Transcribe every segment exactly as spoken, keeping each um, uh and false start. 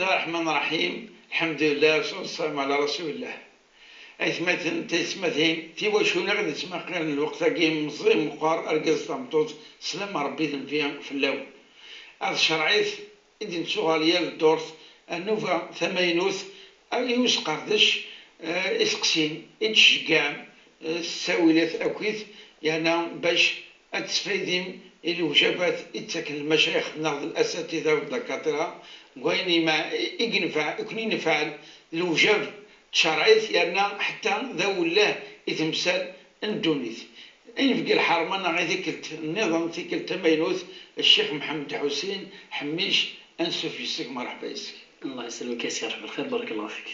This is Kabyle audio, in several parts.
الرحمن الرحيم. الحمد لله والصلاة والسلام على رسول الله. Aytmaten, taytmatin, tiwaculin i ɣ-d-yettmaqilen lweqt-agi, meẓẓi, meqqer, argaz, tameṭṭut, sslam n Ṛebbi d nnbi fell-awen. Ar tcerɛit i d-nettuɣal yal ddurt, a nnuba tamaynut, i usqerdec, eh, iseqsin, i d-tceggɛem, eh, s ttawilat akkit, yerna bac ad tesfaydim i lewjabat i d-ttaken lmacayix-nneɣ d lasatida d ddakatira, deg wayen ima-, i yenfa-, i ken-inefɛen d lewjab n tcerɛit, yerna ḥetta d awellah i temsal n ddunit. Ayen deg lḥerma neɣ i tikkelt nniḍen, tikkelt tamaynut, Ccix Mḥemmed Ḥusin Ḥemmic, ansuf yes-k, merḥba yes-k. الله يسلمك يا سي ربي الخير، بارك الله فيك.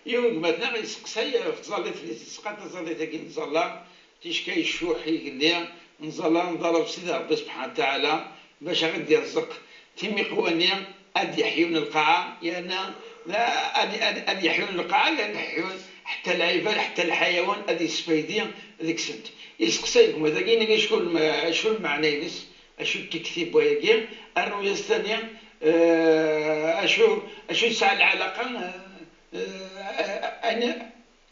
Yiwen n gma-tneɣ yesteqsay ɣef tẓallit n listisqa, taẓallit-agi nettẓalla, ticka yeccuḥ igenni, nettẓalla, nḍaleb Sidi Ṛebbi subḥanahu wa taɛala bac ad ɣ-d-irẓeq timiqwa-nni ad d-iḥyun lqaɛa, yerna ad, ad, ad iḥyun lqaɛa, yerna ḥyun ḥetta lɛibad, ḥetta lḥayawan ad yesfaydi deg-sent. Yesteqsay gma-tagi, yenna-k acu lme-, acu lmeɛna-ines, acu d tikti n wayagi, rnu-yas tani, eh, acu, acu tesɛa lɛalaqa, eh, eh, ani,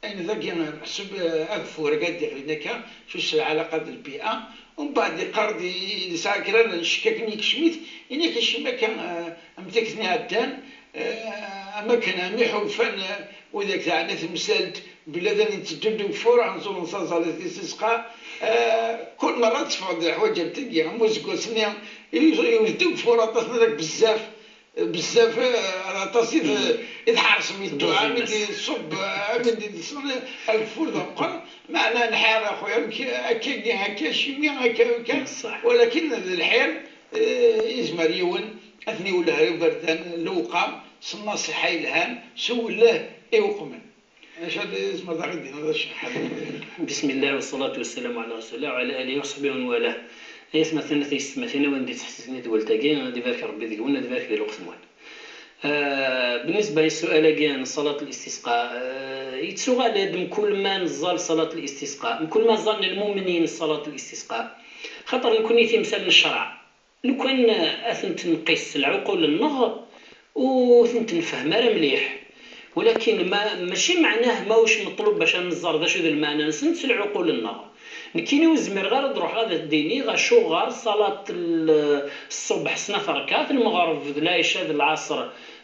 Ayen dagi meḥsub, eh, ageffur-agi ad d-iɣlin akka, s lɛalaqa d lbi'a. Umbeɛd iqqar-d, i-, yesɛa kra n ccek akken yekcem-it, ini-k acimi akka, eh, am tikkelt-nni iɛeddan, eh, am akken, am iḥulfan, eh, widak teɛna temsalt, belli ad nteddu deg ugeffur, ad nẓur n taẓallit n listisqa, eh, kul merra ad teffeɣ-d leḥwaǧ am tigi, am useggas-nni, i-, iwet-d ugeffur aṭas, nnan-ak bezzaf, Bezzaf, eh, aṭas i t-, i tḥersem i dduɛa, mi d-iṣubb, eh, mi d-iṣubb ageffur d ameqqer, meɛna lḥir a xuya, amek akkagi, akka acimi, akka, akka. Ṣṣeḥ. Walakin d lḥir, eh, izmer yiwen ad ten-iwelleh i uberdan, lewqam, s nnasiḥa yelhan, s uwelleh iweqmen. Acu ad izmer daɣ i d-iniḍ a Ccix Ḥamed? بسم الله والصلاة والسلام على رسول الله وعلى آله وصحبه ومن والاه. Ay atmaten, a tiyessetmatin, a win d-yettḥessisen i tewwalt-agi, ad ibarek Ṛebbi deg-wen, ad ibarek di lweqt-nwen. Ah, بالنسبة i ssual-agi n ṣṣalat n listisqa, ah, yettuɣal-d mkul ma neẓẓal ṣṣalat n listisqa, mkul ma ẓẓalen lmumnin ṣṣalat n listisqa. Xaṭer nekni timsal n ccreɛ, lukan ad tent-nqis s lɛuqul-nneɣ, ur tent-nfehhem ara mliḥ. Walakin ma, mačči meɛnah ma ur meṭlub bac ad nẓer d acu d lmeɛna-nsent s lɛuqul-nneɣ. Nekkini ur zmireɣ ara ad ruḥeɣ ad d-iniɣ acuɣer ṣṣalat l-, ṣṣubeḥ snat rkaɛat, lmeɣreb d lɛica d lɛaṣer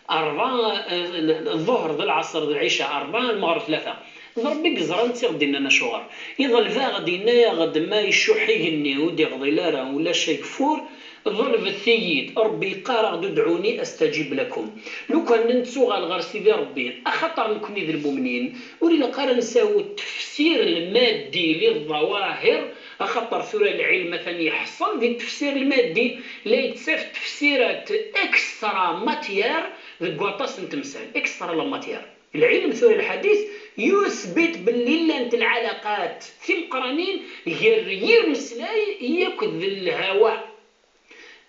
ṛebɛa, eh, ḍuher d lɛaṣer d lɛica ṛebɛa, lmeɣreb tlata. D Ṛebbi i yeẓran ansi i ɣ-d-innan acuɣer. Iḍleb-aɣ-d, yenna-yaɣ-d ma icuḥ igenni ur d-iɣḍil ara ulac ageffur, ḍelbet-iyi-d. Ṛebbi yeqqar-aɣ-d udɛuni astajib lakum. Lukan nettuɣal ɣer Sidi Ṛebbi, axaṭer nekni d lmumnin, ur ilaq ara ad nsaw tefsir lmaddi li ḍawahir, axaṭer tura lɛilm atan yeḥṣel di tefsir lmaddi, la yettaf tefsirat extra matière deg waṭas n temsal, extra la matière. Lɛilm tura lḥadit yuthbit belli llant lɛalaqat timeqqranin gar yir meslay yakk d lhawa.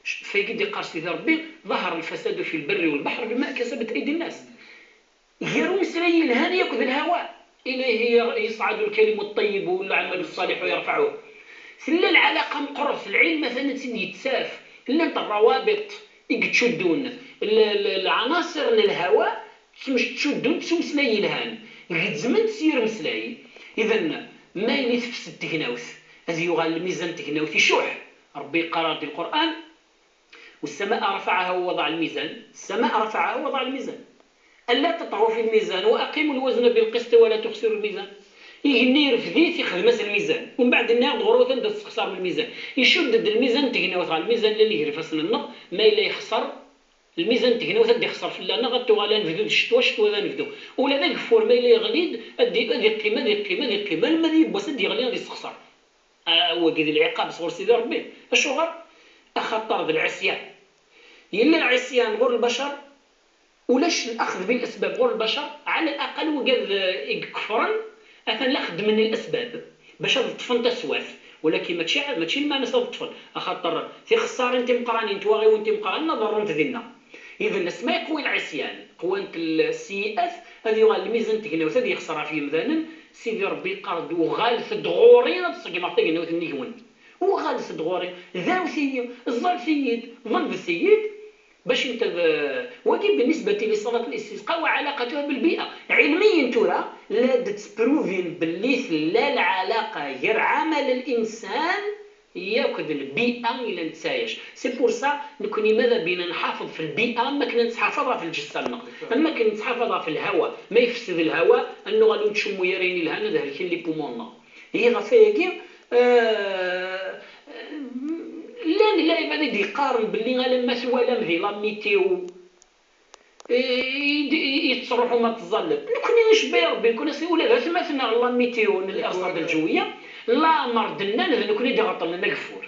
Fayagi d-iqqar Sidi Ṛebbi: ظهر الفساد في البر والبحر بما كسبت أيدي الناس. Gar umeslay yelhan yakk d lhawa. إليه يصعد الكلم الطيب والعمل الصالح يرفعه. Tella lɛalaqa meqqret, lɛilm atan ad tt-id-yettaf. Llant ṛṛawabiṭ i yettcuddun, l-, l-, lɛanaṣir n lhawa ttmec-, ttcuddunt s umeslay yelhan, gezzment s yir umeslay. Iden, ma yili tefsed tegnawt, ad yuɣal lmizan n tegnawt icuḥ. Ṛebbi yeqqar-aɣ-d di Lqur'an: والسماء رفعها ووضع الميزان، السماء رفعها ووضع الميزان. ألا تطغوا في الميزان وأقيموا الوزن بالقسط ولا تخسروا الميزان. Igenni irfed-it, ixdem-as lmizan. Umbeɛd nniɣ-d ɣur-wet anda tessexṣarem lmizan. Icudd-d lmizan n tegnawt ɣer lmizan llan gar ifassen-nneɣ, ma yella yexṣer, lmizan n tegnawt ad d-ixṣer fell-aneɣ, ad tuɣal anebdu d ccetwa, ccetwa d anebdu. Ula d ageffur ma yella yeɣli-d, ad d-, ad iqqim, ad iqqim, ad iqqim, alma d yiwwas ad d-yeɣli ad yessexṣer. Ah, wagi d lɛiqab sɣur Sidi Ṛebbi. Acuɣer? Axaṭer d lɛisyan. Yella lɛisyan ɣur lbacer, ulac lexd bil asbab ɣur lbacer, ɛala laqal wigad, eh, i ikefren, atan la xeddmen lasbab bac ad ṭṭfen taswat. Walakin mačči, mačči lmeɛna-s ad ṭṭfen, axaṭer tixeṣṣarin timeqqranin, twaɣiwin timeqqranin ad ḍerrunt dinna. Iden asma yeqwi lɛisyan, qwant sseyyi'at, ad yuɣal lmizan n tegnawt ad yexṣer ɣef yemdanen. Sidi Ṛebbi yeqqar-d: uɣalet-d ɣur-i ad ṣeggmeɣ tagnawt nnig-wen. Uɣalet-d ɣur-i, dɛut-iyi, ẓẓalet-iyi-d, ḍelbet-iyi-d. Bac inta d wagi بالنسبة لصلاة الاستسقاء وعلاقتها بالبيئة. علميا tura la d-ttpruvin belli tella lɛalaqa gar ɛamal الإنسان yakk d lbi'a i la nettayac. C'est pour ça, nekni ماذا بينا نحافظ في البيئة am akken nettḥafid ɣef lǧessa-nneɣ, am akken nettḥafid ɣef lhawa. Ma yefsed lhawa, ad nuɣal ur nettcummu ara ayen ilhan, ad helken les poumons-nneɣ. Ihi ɣef wayagi, eh, llan lɛibad i d-yeqqaren belli alamma twalam di la météo, eh, i d-, i, i tettruḥum ad tẓallem. Nekni icebba Rebbi, nekni as-, ula d atmaten n la météo n الإرصاد الجوية, lamer d-nnan d nekni i d-iɣeṭṭlen ageffur.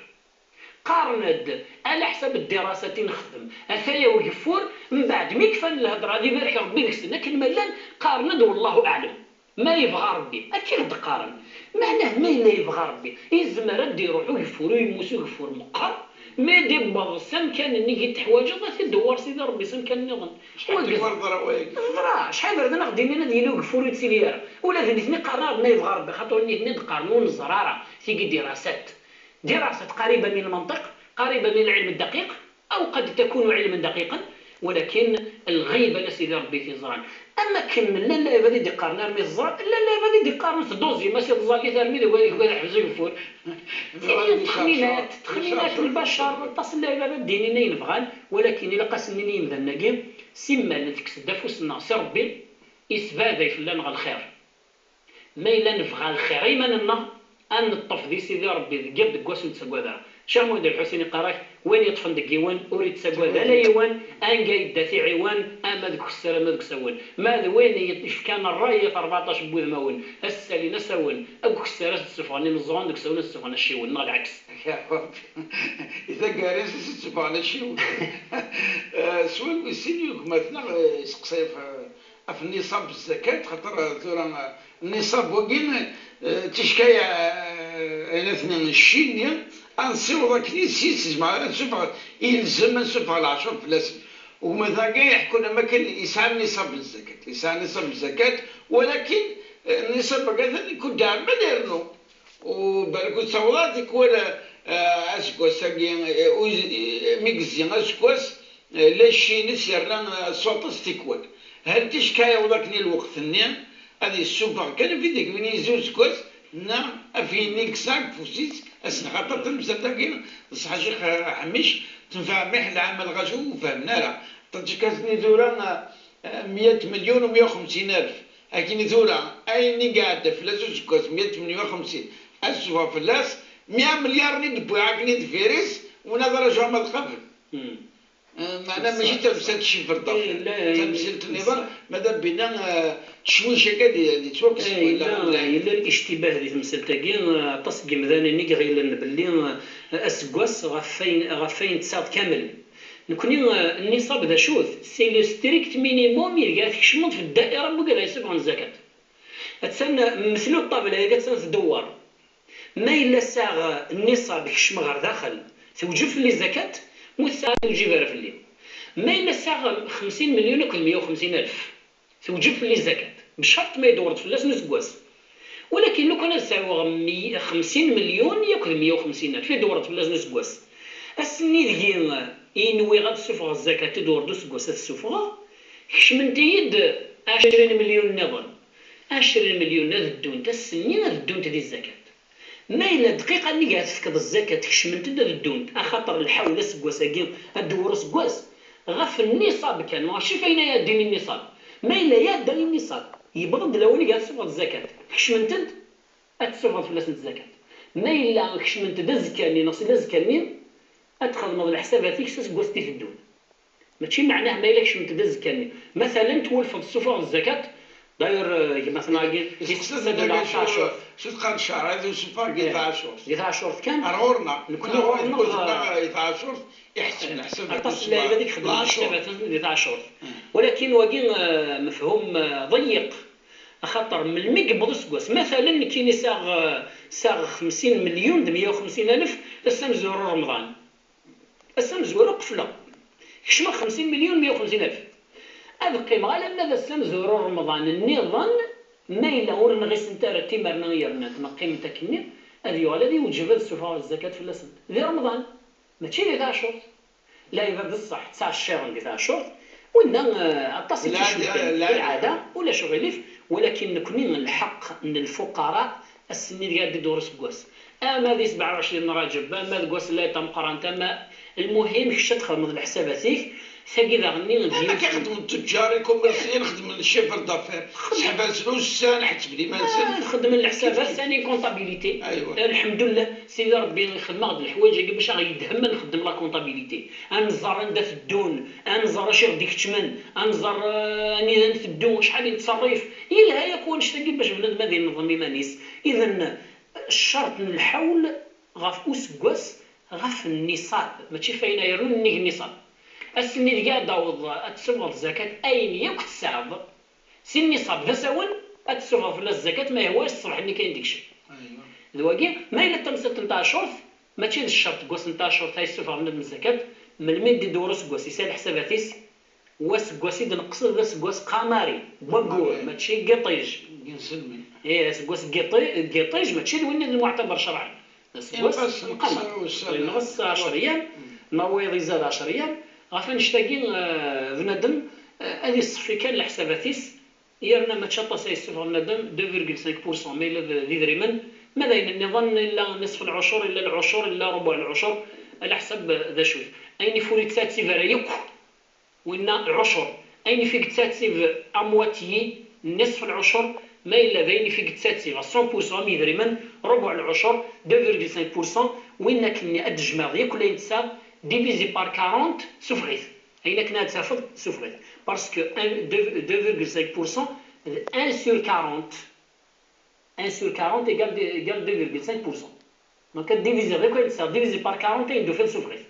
Qqaren-d, ala ḥsab ddirasat i nexdem, ataya ugeffur, mbeɛd mi kfan lhedra ad ibarek Rebbi deg-sen akken ma llan, qqaren-d والله أعلم. Ma yebɣa Rebbi, akka i ɣ-d-qqaren. Meɛnah ma yella yebɣa Rebbi, yezmer ad d-iruḥ ugeffur, ur yemmut ugeffur meqqer, mi ad d-iwweḍ s amkan-nni i t-id-teḥwaǧeḍ, ad t-id-iwwer Sidi Rebbi s amkan nniḍen. Acḥal n tikwal ḍra wayagi? Teḍra, acḥal berden ad ɣ-d-inin ad yili ugeffur ur yettili ara. Ula d nitni qqaren-aɣ-d ma yebɣa Rebbi, xaṭer nitni d-qqaren ur neẓra ara, tigi dirasat. Dirasat qariba min lmenṭiq, qariba min lɛilm ddaqiq, أو قد تكون علما دقيقا، ولكن الغيب ala Sidi Rebbi i t-yeẓran. Am akken llan lɛibad i d-iqqaren armi teẓra, llan lɛibad i d-iqqaren tduẓim-as i tẓallit armi d wad, wad ḥbes ugeffur. Tigi d texminat, texminat n lbacar, aṭas n lɛibad ad d-inin ayen bɣan, walakin ilaq ad sen-nini i yimdanen-agi, simmal tekkes-d afus-nneɣ si Rebbi, isbaday fell-aneɣ lxir. Ma yella nebɣa lxir i yiman-nneɣ, ad neṭṭef di Sidi Rebbi deg yiḍ deg wass ur nettagad ara. Ccix Muḥend Lḥusin iqqar-ak, win yeṭṭfen deg yiwen, ur ittagad ala yiwen, anga yedda t-iɛiwen, ama deg ukessar ama deg usawen. Ma d win yefkan ṛṛay i terbaṭac n wudmawen, ad s-ssalin asawen, deg ukessar ad s-d-ssufɣen imeẓẓuɣen, deg usawen ad s-ssufɣen acciwen, neɣ lɛeks. I taggara-s ad s-d-ssufɣen acciwen. Eh, swal wis sin yugmat-nneɣ, eh, iseqsay ɣef, ɣef nniṣab n zzakat, xaṭer, eh, tura, eh, nniṣab wagi, eh, d ticki, eh, ay atni cci-nni, ad nessiweḍ akken i s-, i s-, zemreɣ ad ssufɣeɣ, ilzem ad ssufɣeɣ leɛcur fell-asen. Ugmat-agi iḥekkun am akken yesɛa nniṣab n zzakat, yesɛa nniṣab n zzakat, walakin, eh, nniṣab-agi atan ikuddeɛ mmal irennu. U balak ur ttaweḍ ara tikwal, eh, aseggas-agi, eh, u-, eh, mi yezzi aseggas, eh, la cci-ines yerna, eh, s waṭas tikwal. Hal ticki ad yaweḍ akken i lweqt-nni, ad yessufeɣ kan afideg win yezzi useggas, neɣ af yenni i yesɛa deg ufus-is, asenxaṭer tamsalt-agi, d ṣṣeḥ a Ccix, eh, Ḥmic, tenfeɛ mliḥ lɛamal ɣas ur fehmen ara. Ṭaǧikas-nni tura, eh, meyya milyun u meyya u xemsin alef. Akken i tura, ayen i iɛedda fell-as useggas meyya u tmenya u xemsin, ad ssufɣeɣ fell-as meyya milyar-nni d-wwiɣ akken i deffir-is, u naḍ ara juɛmeɣ qabel. Hmm. Eh, meɛna mačči d tamsalt cifr ḍafir. Eh, la, la, tamsalt nniḍen, ma d abina, eh, ccwic akka di, di ttwakkes. Eh, wala yella, la, yella lictibah di temsalt-agi, eh, aṭas n yimdanen i iɣilen belli, eh, aseggas ɣef wayen, ɣef wayen tesɛiḍ kamel. Nekni, eh, nniṣab d acu-t? C'est le strict minimum ideg ara tkecmeḍ fi ddaira n wigad ara yessufɣen zzakat. Attan, eh, metlu ṭṭabla-agi attan tdewwer. Ma yella sɛiɣ, eh, nniṣab kecmeɣ ɣer daxel, tewjeb fell-i zzakat, mu tesɛa tewjib ara fell-i. Ma yella sɛiɣ xemsin milyun akked meyya u xemsin alef, tewjeb fell-i zzakat, bcart ma idewwer-d fell-asen useggas. Walakin lukan ad sɛuɣ mi-, xemsin milyun yakk d meyya u xemsin alef i dewwreḍ fell-asen useggas. Ass-nni deg-i i nwiɣ ad ssufɣeɣ zzakat i dewwer-d useggas ad ssufɣeɣ, kecment-iyi-d ɛecrin milyun nniḍen. Ɛecrin milyun ad ddunt ass-nni ad ddunt di zzakat. Ma yella dqiqa nnig ara tefkeḍ zzakat kecment-d ad ddunt, axaṭer lḥawl aseggas-agi ad d-dewwer useggas, ɣef nniṣab kan, mačči f ayen ara iɛeddin i nniṣab. Ma yella iɛedda i nniṣab, yewweḍ-d lawan i ara tessufɣeḍ zzakat, kecment-d, ad tessufɣeḍ fell-asent zzakat. Ma yella kecment-d azekka-nni neɣ seld azekka-nni, ad txedmeḍ leḥsabat-ik s aseggas d-iteddun. Mačči meɛnah ma yella kecment-d azekka-nni. Matalan, twulfeḍ tessufɣeḍ zzakat, d'ailleurs, eh, gma-tneɣ-agi, yesteqsa-d ɣef taɛcurt. Acu teqqar ccreɛ, ad usufeɣ di taɛcurt. Di taɛcurt kan? Ar ɣur-neɣ. Nekni ɣur-neɣ, eh, di taɛcurt, iḥseb leḥsab. Aṭas n lɛibad i ixeddmen leḥsabat di taɛcurt. Walakin wagi, eh, mefhum, eh, ḍeyyiq. Axaṭer melmi i yewweḍ useggas? Matalan, nekkini sɛiɣ, eh, sɛiɣ xemsin milyun d meyya u xemsin alef, ass amezwaru n Remḍan. Ass amezwaru qefleɣ. Kecmeɣ xemsin milyun meyya u xemsin alef. Ad qqimeɣ alamma d ass amezwaru n Remḍan nniḍen, ma yella ur nɣisent ara timerna i rnant, ma qqiment akkenni, ad yuɣal ad iwǧeb ad ssufɣeɣ zzakat fell-asent. Di Remḍan, mačči di taɛcurt. Lɛibad d ṣṣeḥ ttɛecciṛen di tɛeccurt, winna, eh, aṭas i tt-icemten. Lɛada, lɛada. Lɛada, ulac uɣilif, walakin nekni lḥeqq n lfuqara, ass-nni deg ara d-idur useggas. Ama di sebɛa u ɛecrin n Rajab, ama deg wass n lɛid tameqqrant, ama, lmuhim, kečč ad txedmeḍ leḥsabat-ik, tagi daɣen-nni d Amek i xedmen ttuǧǧar, ikummersiyen, xedmen chiffre d'affaires, seḥban-sen ussan, ḥettben iman-nsen. Ah, xedmen leḥsabat, sani comptabilité. Aywa. Lḥemdullah, Sidi Ṛebbi ixdem-aɣ-d leḥwayeǧ-agi bac aɣ-yedhem ad nxeddem la comptabilité. Ad nẓer anda teddun, ad nẓer acu i ɣ-d-ikeččmen, ad nẓer, eh, anida nteddu, acḥal i nettṣerrif. Yelha yakk wannect-agi bac bnadem ad ineḍem iman-is. Iden, ccerṭ n lḥawl ɣef useggas, ɣef nniṣab, mačči f ayen ay irun nnig nniṣab. Ass-nni deg ara d-taweḍ ad tessufɣeḍ zzakat ayen yakk tesɛiḍ, si nniṣab d asawen, ad tessufɣeḍ fell-as zzakat, ma yehwa-as ṣṣbeḥ-nni kan i d-ikcem. Aywa. D wagi, ma yella d tamsalt n tɛacurt, mačči d ccerṭ deg wass n tɛacurt ay yessufeɣ bnadem zzakat, melmi d-idur useggas, yesɛa leḥsabat-is, waseggas i d-neqqsen d aseggas qamari, waggur, Qamari. Mačči n yiṭij. N yinselmen. Ih, aseggas n yiṭi-, n yiṭij, mačči d win i d lmuɛtabar cerɛan. D aseggas Inqes n lqamar. Ussan, yenɣes ɛecr ayyam, Mm. neɣ wayeḍ izad ɛecr ayyam, ɣef annect-agi, eh, bnadem, eh, ad iṣeffi kan leḥsabat-is, yerna mačči aṭas ay yessufeɣ bnadem, deux virgule cinq pour cent, ma yella d, d idrimen, ma d ayen nniḍen, illa nisf lɛucur, illa lɛucur, illa rubuɛ lɛucur, ala ḥsab d acu-t. Ayen i f-, ur yettɛettib ara yakk, winna lɛucur. Ayen i f-, i yettɛettib à moitié, nisf lɛucur, ma yella d ayen i f-, i yettɛettib à cent pour cent am yidrimen, rubuɛ lɛucur, deux virgule cinq pour cent, winna akken ad d-tejmeɛḍ yakk ayen tesɛiḍ, divisé par quarante, sufeɣ-it. Ayen akken ad tafeḍ, sufeɣ-it. Parce que un, deux, deux virgule cinq pour cent d un sur quarante. Un sur quarante égale, égale deux virgule cinq pour cent. Donc, ad diviser, d akken ad tesɛiḍ, divisé par quarante, ayen d-tufiḍ, sufeɣ-it.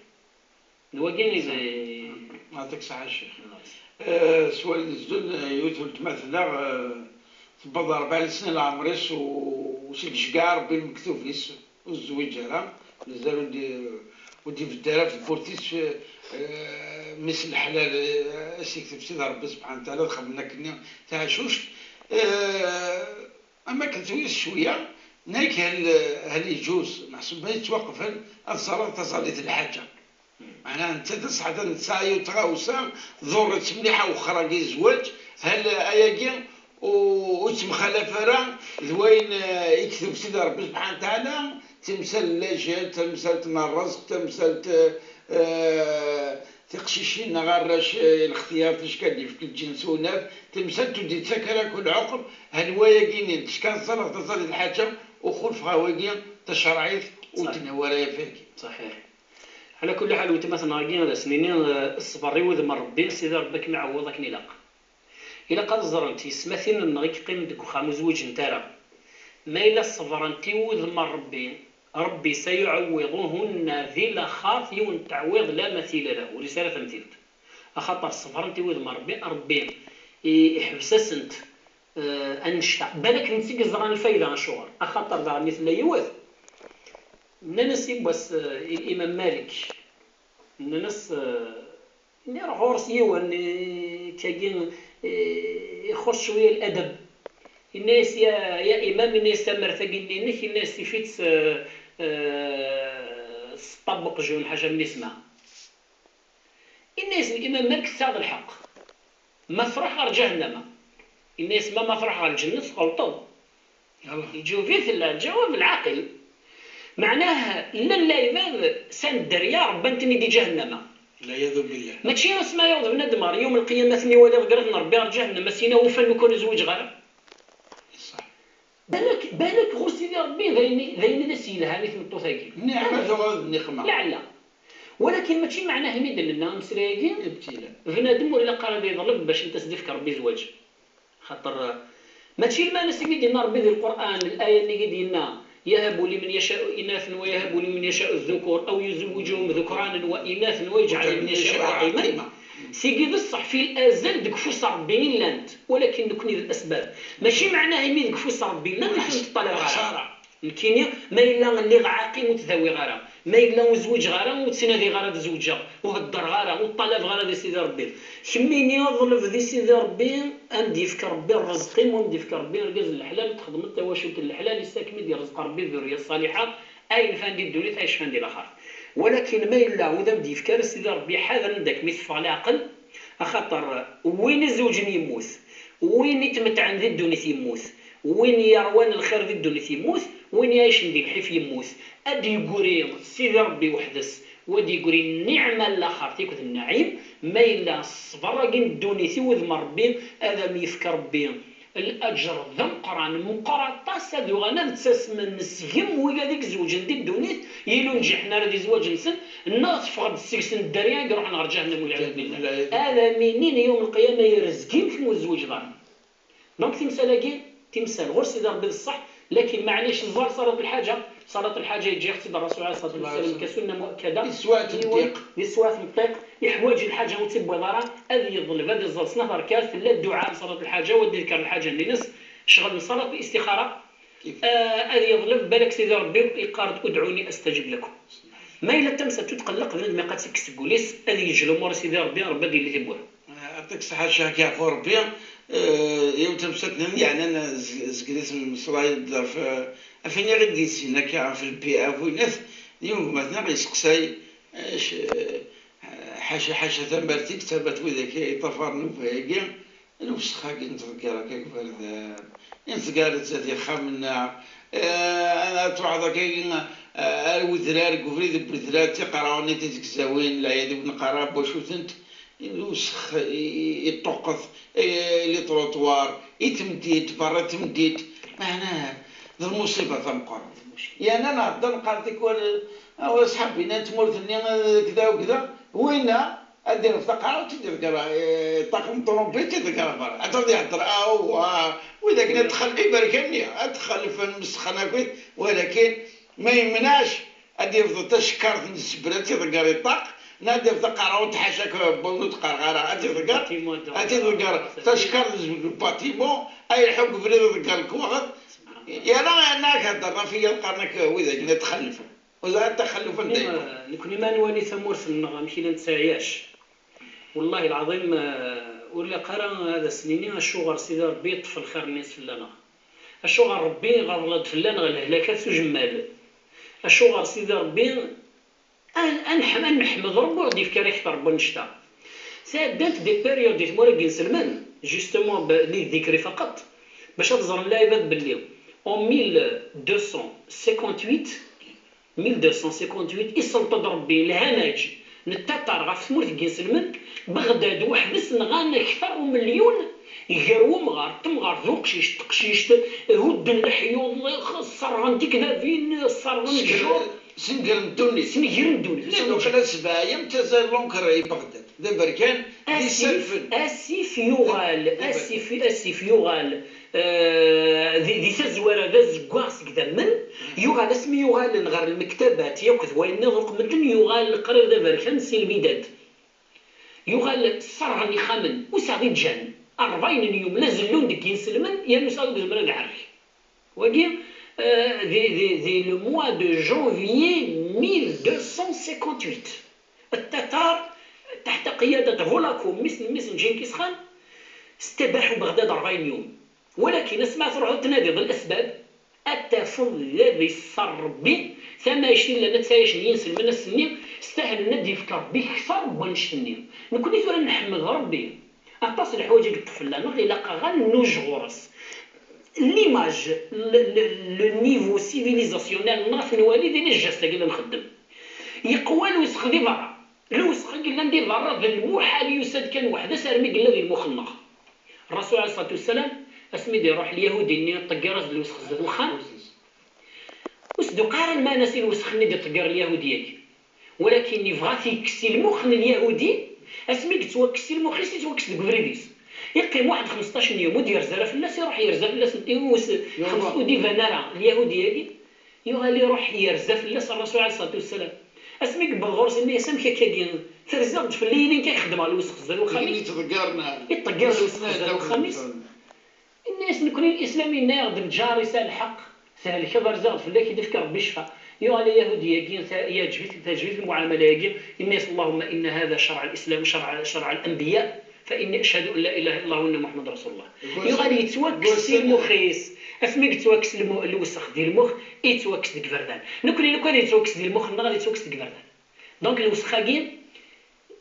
D wagi i d Yeɛṭik ṣṣeḥḥa a ccix. Eh, s wayen izdun, eh, yiwet weltma tella, eh, tewweḍ rebɛin snin leɛmer-is u, u s-id-iceggeɛ Rebbi lmektub-is, ur tezwiǧ ara, mazal ur d-, ur d-ibedd ara ɣef tewwurt-is, eh, mmi-s n leḥlal, eh, a s-ikteb Sidi Rebbi subḥanahu wa taɛala, ad xedmen akkenni taɛcuct. Eh, Am akken tewwit cwiya, nag hal, hal iǧuz, meḥsub ma yettwaqbel, ad ẓreɣ taẓallit n lḥaǧa. Meɛnaha netta d aseḥda, nesɛa yiwet tɣawsa, ḍurret mliḥ awexxer-agi n zzwaǧ, hal ayagi u, ur yettemxalaf ara d wayen, eh, i yekteb Sidi Ṛebbi subḥanahu wa taɛala, timsal n lajal, tamsalt n ṛṛezq, tamsalt, eh, tiqcicin neɣ arrac, eh, lextyar, ticki ad d-yefk lǧens unaf, tamsalt ur d-yettak ara akk lɛuqeb, hal wayagi-nni, ticki ad ẓreɣ taẓallit n lḥaǧa, uxulfeɣ wagi tacerɛit ur Ṣaḥ. d-tenhi wara yafagi. Ṣaḥiḥ. Ɛla kulli ḥal, weltma-tneɣ-agi, ad as-nini, eh, ṣṣber i wudem n Ṛebbi, Sidi Ṛebbi ad kem-iɛewweḍ akken ilaq. Ilaq ad ẓrent yesmatin-nneɣ i yeqqimen deg uxxam ur zwiǧent ara, ma yella ṣebrent i wudem n Ṛebbi, Ṛebbi sayuɛewwiḍuhunna di laxert, yiwen n teɛwiḍ la mathila lah, ur yesɛi ara tamtilt. Axaṭer ṣebrent i wudem n Ṛebbi, Ṛebbi i-, iḥbes-asent, eh, annect-a. Balak netta i yeẓran lfayda acuɣer. Axaṭer daɣen i tella yiwet, nnan-as yiwwas, eh, i Imam Malik, nnan-as, eh, Nniɣ ɣur-s yiwen, eh, kagi, eh, ixuṣ cwiya ladab. Inna-yas, ya, ya imam, inna-yas, tamart-agi-nni-inek, inna-yas, tif-itt, eh, eh, s ṭṭabq jaune, ḥaca n nisma. Inna-yas imam Malik, tesɛiḍ lḥeqq. Ma truḥ ɣer ǧahennama. Inna-yas, ma, ma truḥ ɣer lǧennet, tɣelṭeḍ. Yalla. Iǧaweb-it lǧawab lɛaqil. Meɛnah, llan lɛibad s anda dderya ṛebban-ten-id di ǧahennama. Lɛiyadu billah. Mačči asma yaweḍ bnadem ɣer yawm lqiyama ad ten-iwali deg rrid n Ṛebbi ɣer ǧahennama, s-ina ufan lukan ur zwiǧeɣ ara. Ṣṣeḥ. Balak, balak ɣur Sidi Ṛebbi d ayen, d ayen i d as-yelhan i tmeṭṭut-agi. Nniɛma tuɣal d nniqma. Laɛla. Walakin mačči meɛnah imi d-nenna ameslay-agi, Ibtila. Bnadem ur ilaq ara ad yeḍleb bac n tas-d-ifk Ṛebbi zzwaǧ. Xaṭer, mačči lmaɛna-s imi d-yenna Ṛebbi di Lqur'an, laya-nni i d-yenna, يهب لمن يشاء إناثا ويهب لمن يشاء الذكور أو يزوجهم ذكرانا وإناثا ويجعل من يشاء عقيما. Tigi d ṣṣeḥ, fi l-azal deg ufus n Ṛebbi i llant, walakin nekni d lasbab. Mačči meɛnaha imi deg ufus n Ṛebbi i llant, ur tent-ṭṭalabeɣ ara. Nekkini, ma yella lliɣ ɛaqim, ur ttdawiɣ ara. Ma yella ur zwiǧeɣ ara, ur ttnadiɣ ara ad zewǧeɣ, ur heddreɣ ara, ur ṭṭalabeɣ ara di Sidi Ṛebbi. Kemmini ḍleb di Sidi Ṛebbi, ad m-d-yefk Ṛebbi ṛṛezq-im, u ad m-d-yefk Ṛebbi argaz n leḥlal, txedmeḍ tawacult n leḥlal, issa ad kem-id-yerẓeq Ṛebbi ddurriya ṣṣaliḥa, ayen yefɛen di ddunit, ay yecfan di laxert. Walakin ma yella ur d am-d-yefki ara Sidi Ṛebbi, ḥadren d akken mi teffeɣ leɛqel, axaṭer win izewǧen yemmut, win itmetɛen di ddunit yemmut, win yerwan lxir di ddunit yemmut, win iɛicen di lḥif yemmut. Ad d-yeggri Sidi Ṛebbi weḥd-s, u ad d-yeggri nniɛma n laxert akked nnaɛim, ma yella ṣṣber-agi n ddunit i wudem n Ṛebbi, ad am-yefk Ṛebbi Laǧer d ameqqran, meqqer aṭas, ad uɣalen ad ttasmen seg-m wigad i izewǧen di ddunit, yili ur nǧiḥen ara di zzwaǧ-nsen, neɣ teffeɣ-d seg-sen dderya i iruḥen ɣer ǧahennam, walɛiyadu billah. Ad am-inin yawm lqiyama, yerrezg-im kemm ur tzewǧeḍ ara. Donc timsal-agi, timsal ɣur Sidi Ṛebbi d ṣṣeḥ, lakin maɛlic, ẓer ṣalat lḥaǧa, ṣalat lḥaǧa yeǧǧa-yaɣ-tt-id Ṛṛasul ɛalayhi ṣṣalatu wassalam ka sunna muakkada. Di teswiɛt n ddiq. Di teswiɛt n ddiq, iḥwaǧ lḥaǧa ur tt-iwwiḍ ara, ad yeḍleb, ad iẓẓal snat rkaɛat, tella dduɛa n ṣalat lḥaǧa, u ad d-idker lḥaǧa-nni-ines, ccɣel n ṣalat listixara. Ah, ad yeḍleb, balak Sidi Ṛebbi yeqqar-d: "Udɛuni astajib lakum." Ma yella d tamsalt ur tqelleq bnadem, iqad tekkes seg wul-is, ad yeǧǧ lumuṛ i Sidi Ṛebbi, Ṛebbi ad d-yili tibbura. Aṭik ṣaḥa ccak yeɛfu Ṛebbi, eh, yiwet tamsalt nniḍen yeɛnan zeg-, zegri tmeslayeḍ ɣef, ɣef win i ɣ-d-yessin akka ɣef lbiɛa ɣef winat, yiwen gma-tneɣ yesteqsay, eh, c-, eh, ḥaca, ḥaca tamart-ik, d tamart widak i yeṭṭafaren lewhi-agi, lewsex-agi n tḍeggara akka deg iberdan, i nettgar zdat ixxamen-nneɣ, eh, ad truḥeḍ akka, eh, ar wedrar, deg ubrid n wedrar, tiqraɛunin tizegzawin, leɛyad ur neqqar ara n wacu-tent, lewsex i, i, iṭṭuqqet, eh, les trottoirs, i tmeddit, berra tmeddit, meɛna d lmuṣiba tameqqrant. Yerna nɛedda neqqar tikwal, ah, wa ṣṣḥab-ina n tmurt-nni, eh, kda u kda, winna ad d-iref taqerɛunt, ad d-iḍegger, eh, ṭṭaq n ṭṛumbilt, ad d-iḍegger berra. Ad d-ihedder, ah, wa, widak ad txel-, iberkan-nni, ad txelfen msexxen akkit, walakin ma yemnac ad d-yebḍu tacekkart n zzebla, ad tt-iḍegger i ṭṭaq, neɣ ad d-yebḍu taqerɛunt, ḥaca-k, bon, ur d-qqareɣ ara, ad tt-iḍegger, ad tt-iḍegger tacekkart n zzebla n lbatimu, ay iḥuk ubrid, iḍegger lekwaɣeḍ. Yerna, yerna ad k-heddren ɣef yiḍ, qqaren-ak widak-nni ad txelfen. Ur ẓriɣ ara taxallufa n dayem. Nekkni ma nwali tamurt-nneɣ amek i la nettɛiyac, wallahi lɛaḍim, eh, ur ilaq ara ad as-nini acuɣer Sidi Ṛebbi yeṭṭef lxir-nni fell-aneɣ. Acuɣer Ṛebbi iɣeḍl-d fell-aneɣ lehlakat s ujemmal. Acuɣer Sidi Ṛebbi, ad, ad neḥm-, ad neḥmed Ṛebbi ur ɣ-d-yefki ara akter n wannect-a. Sɛeddant des périodes di tmura n yinselmen, justement, b-, li d-ikri faqeṭ, bac ad ẓren lɛibad belli en mille deux cent cinquante-huit, mille deux cent cinquante-huit, iselṭ-d Ṛebbi lhamaǧ n Tatar ɣef tmurt n yinselmen. Beɣdad weḥd-s nɣan akter n umelyun, gar wemɣar, temɣart d uqcic, teqcict, hudden leḥyuḍ, sserɣen tikbabin, sserɣen ttjur. Sengren ddunit. Sengren ddunit. Ulac d acu. Ulac d acu. Sebɛa yam tazar Londres i Beɣdad. D aberkan, d isalfen. Asif, asif yuɣal, d aberkan. Asif, asif yuɣal, eh, di, di tazwara d azeggaɣ seg idammen, yuɣal asmi yuɣalen ɣer lmektabat yakk d wayen nniḍen uqbel-ten, yuɣal qrib d aberkan si lmidad. Yuɣal sserɣen ixxamen, ur sɛiɣ i ǧǧan, ṛebɛin n yum la zellun deg yinselmen, yernu ur sɛiɣ i yezmer ad iɛerrek. Wagi, eh, di, di, di le mois de janvier mille deux cent cinquante-huit. Ttatar, taḥta qiyada Hulaku, mmi-s n, mmi-s n Ǧinkis Xan, stebaḥu Beɣdad ṛebɛin yum. Walakin asmi ara truḥeḍ ad tnadiḍ lasbab, ad tafeḍ d ad iṣṣer Ṛebbi, tamayect i llan ad ttɛicen yinselmen ass-nni, stahlen ad d-yefk Ṛebbi kter n wannect-nni. Nekkni tura nḥemmed Ṛebbi. Aṭas n leḥwayeǧ i yeṭṭef fell-aneɣ, ilaq-aɣ ad nuj ɣur-s. L'image, le, le, le niveau civilisationnel-nneɣ ad t-nwali di les gestes-agi i la nxeddem. Yeqwa lewsex di berra. Lewsex-agi yellan di berra, d lmuḥal, yusa-d kan weḥd-s armi yella di lmux-nneɣ. Ṛṛasul ɛalayhi ṣṣalatu wassalam, asmi d-iṛuḥ lyahudi-nni, iṭṭeggiṛ-as-d lewsex zdat wexxam. Ur s-d-tuqiɛ ara lmeɛna si lewsex-nni d-iṭṭeggiṛ lyahudi-agi. Walakin yebɣa ad t-yekkes si lmux n lyahudi, asmi yettwakkes si lmux-is, yettwakkes deg ubrid-is. Yeqqim waḥed xmesṭac n yum, ur d-yerzi ara fell-as, iṛuḥ yerza fell-as, i us-, xems-, ur d-iban ara lyahudi-agi. Yuɣal iṛuḥ yerza fell-as Ṛṛasul ɛalayhi ṣṣalatu wassalam. Asmi yewweḍ ɣur-s, yenna-yas: "Amek akkagi? Terziḍ-d fell-i, ini nekk i xeddmeɣ lewsex zdat wexxam-ik?" Iṭṭeggiṛ lewsex zdat wexxam-is. Yenna-yas: "Nekkni Lislam yenna-yaɣ-d lǧar yesɛa lḥeqq, thelkeḍ, rziɣ-d fell-ak, i d-ifka Ṛebbi ccfa." Yuɣal ayahudi-agi, ta-, yeɛǧeb-it, teɛǧeb-it lmuɛamala-agi, yenna-yas: "اللهم إن هذا شرع الإسلام، شرع، شرع الأنبياء، فإني أشهد أن لا إله إلا الله وأن محمدا رسول الله." Yuɣal yettwakkes si lmux-is. Asmi yettwakkes lmu-, lewsex di lmux, yettwakkes deg iberdan. Nekkni lukan yettwakkes di lmux-nneɣ, ad yettwakkes deg iberdan. Donc lewsex-agi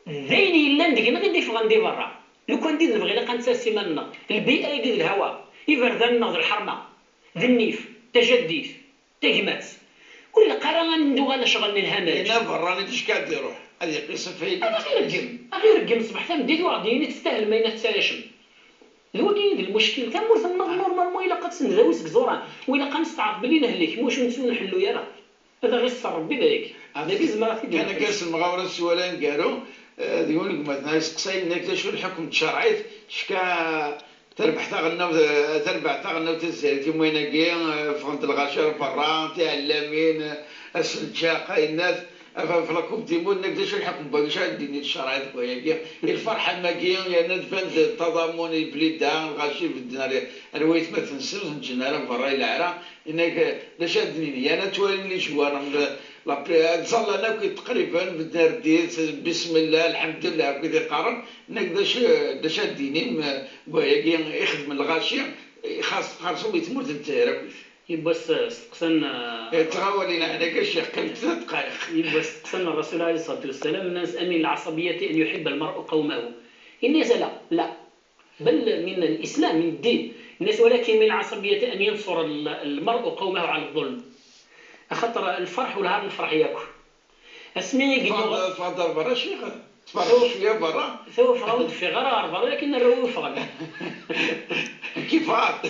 d ayen yellan deg-neɣ i d-iffɣen di berra. Lukan d i d-nebɣi, ilaq ad nettas iman-nneɣ. Lbi'a-agi d lhawa, iberdan-nneɣ d lḥerma, d nnif, tajaddit, tagmat. Ur ilaq ara ad nuɣal lecɣel n lhamaj. Yenna berrani ticka ad iruḥ, ad iqis afayli. Ad aɣ-ireggem, ad aɣ-ireggem ṣṣbeḥ tameddit, u aɣ-d-yini testahlem ayen ad tettɛicem. D wagi i d lmuckil. Tamurt-nneɣ normalement ilaq ad tt-ndawi seg iẓuran, u ilaq ad nesteɛṛef belli nehlek, ma ur tt-nḥellu ara. Ad aɣ-iṣṣer Rebbi dayagi. Dagi zemreɣ ad t-id-naf. Kan akka s lemɣawla s wala aneggaru, eh, d yiwen n gma-tneɣ yesteqsa yenna-k d acu lḥukm n tcerɛit, tefka terbeḥ taɣelnawt, eh, terbeḥ taɣelnawt tazzayrit i wayen-agi, eh, ffɣent lɣaci ar berra, tiɛellamin, eh, asenǧaq, ayennat, af, af la Coupe du Monde, yenna-k d acu lḥukm n wagi, acu ara d-tini tcerɛit deg wayagi? I lferḥ am wagi, yerna tban-d ttaḍamun i blida, lɣaci bedden ar, ar waytmaten-nsen, ur ten-ǧǧen ara berra i leɛra. Yenna-k, d acu ad d-nini? Yerna ttwalin les joueurs, am, la, la, ttẓallan akk tqriben, bedden ar ddid, bismillah, lḥemdullah, akk i t-iqqaren. Yenna-k, d acu, d acu ad d-tinim, eh, deg wayagi ixedmen lɣaci, xas, xersum i tmurt n Lezzayer akk. Yiwwas, eh, steqsan, eh, eh, tɣawalin ɛni akka ccix, qqimet tlata dqayeq. Yiwwas steqsan Rrasul ɛalayhi ṣṣalatu wassalam, nnan-as: "أمن العصبية أن يحب المرء قومه؟" Yenna-as: "لا، لا." بل من الإسلام، من الدين. الناس، ولكن من العصبية أن ينصر ال-، المرء قومه على الظلم. Axaṭer lferḥ ur nefreḥ yakk. Asmi i yedduɣ. Tfeɣ-d, tfeɣ-d ar berra, ccix. Tfeɣ-d cwiya berra. Tuɣ ffɣeɣ ur d-ffiɣeɣ ara ɣer berra, lakin rraw i ffɣen. Kif ad?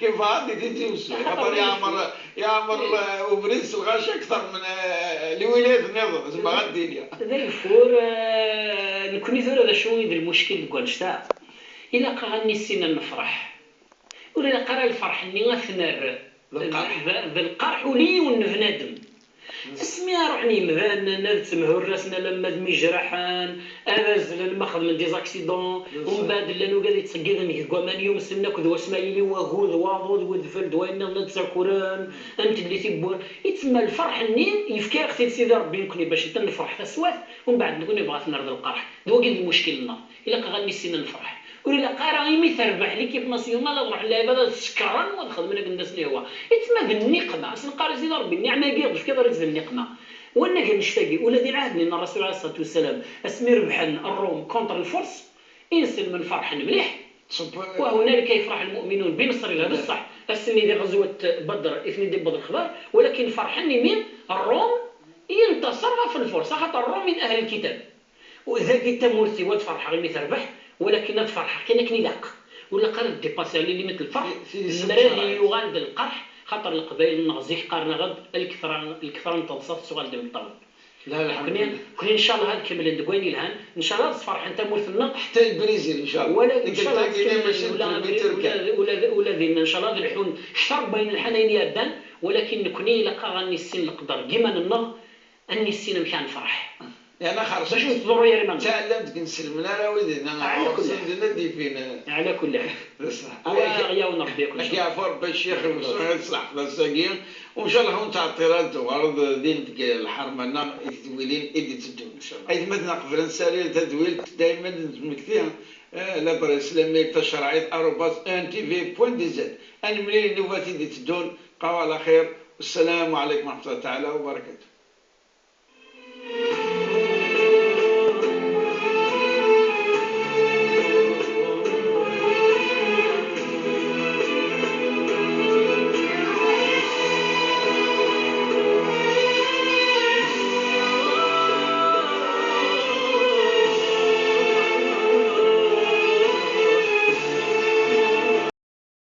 Kif ad i t-id-iwsu? Axaṭer yeɛmer, yeɛmer, eh, ubrid s lɣaci akteṛ min, eh, lwilayat nniḍen, zemreɣ ad d-iniɣ. D ageffur, eh, nekni tura d acu i d lmuckil deg wannect-a? Ilaq-aɣ ad nissin ad nefreḥ. Ur ilaq ara lferḥ-nni ad t-nerr d, d, d lqerḥ ula i yiwen n bnadem. Asmi ara ruḥen yemdanen ad ttemhurrasen alamma d mi jraḥen, ad azzlen ma xedmen des accidents, umbeɛd llan ugad yettṣeggiḍen deg waman yumsen akked wasmayli, wagu d waḍu d wedfel d wayen nniḍen ad ttakren, am telli tiwwura. Itsemma lferḥ-nni yefka-yaɣ-t-id Sidi Rebbi nekni bac ad nefreḥ taswiɛt, umbeɛd nekni nebɣa ad t-nerr d lqerḥ. D wagi d lmuckil-nneɣ. Ilaq-aɣ ad nissin ad nefreḥ. Ur ilaq ara imi terbeḥ l'équipe nationale ad ruḥen lɛibad ad sekren u ad xedmen akken d asen-ihwa. Itma d nniqma, ad s-neqqar i Sidi Rebbi, nniɛma-agi i ɣ-d-tefkiḍ ara tt d nniqma. Wanag annect-agi, ula di lɛahd-nni n Rrasul ɛalayhi ṣṣalatu wassalam, asmi rebḥen Rrum contre Lfurs, inselmen ferḥen mliḥ. Wa hunalika yefreḥ lmu'minun bi nasrillah, bṣeḥ, ass-nni di ɣezwat Badr i ten-id-iwweḍ lexbar, walakin ferḥen imi Rrum yentasar ɣef Lfurs, axaṭer Rrum min ahl lkitab. U dagi tamurt-iw ad ferḥeɣ imi terbeḥ, walakin ad ferḥeɣ kan akken ilaq. Ur ilaq ara ad dipasiɣ les limites n lferḥ. Lemmer ad yuɣal d lqerḥ, xaṭer Leqbayel-nneɣ zik qqaren-aɣ-d: "Lketṛa, lketṛa n teḍsa tessuɣal d imeṭṭawen." Nekni, nekni ncallah ad kemmlen deg wayen ilhan, ncallah ad sferḥen tamurt-nneɣ. Ḥetta Brizil ncallah. Wala ncallah ad kemmlen ula, ula, ula, ula dinna ncallah ad lḥun kter n wayen lḥan ayen iɛeddan, walakin nekni ilaq-aɣ ad nissin leqder deg iman-nneɣ, ad nissin amek ad nefreḥ. Yerna xerṣum bac ur nettḍurru ara iman-nneɣ. Ttɛellam deg inselmen ara wid-nni ɣur-sen dinna d-ifin. Ɛla kulli ḥal. D ṣṣeḥ. Wa ɣ-yawen Rebbi akk. Ad k-yeɛfu Rebbi a ccix, ad ṣṣeḥ fell-as-agi. U ncallah ur nettɛeṭṭil ara ad tuɣaleḍ din deg lḥerma-nneɣ i tedwilin i d-iteddun. Aytmaten qbel ad nessali tadwilt, daymen d-nemmekti, eh, l'adresse, l'email tacerɛit arobase E N T V point D Z. Ad nemlil nnubat i d-iteddun. Qawa la xir. Wassalamu ɛalaykum wa raḥmatullahi taɛala wa barakatuh.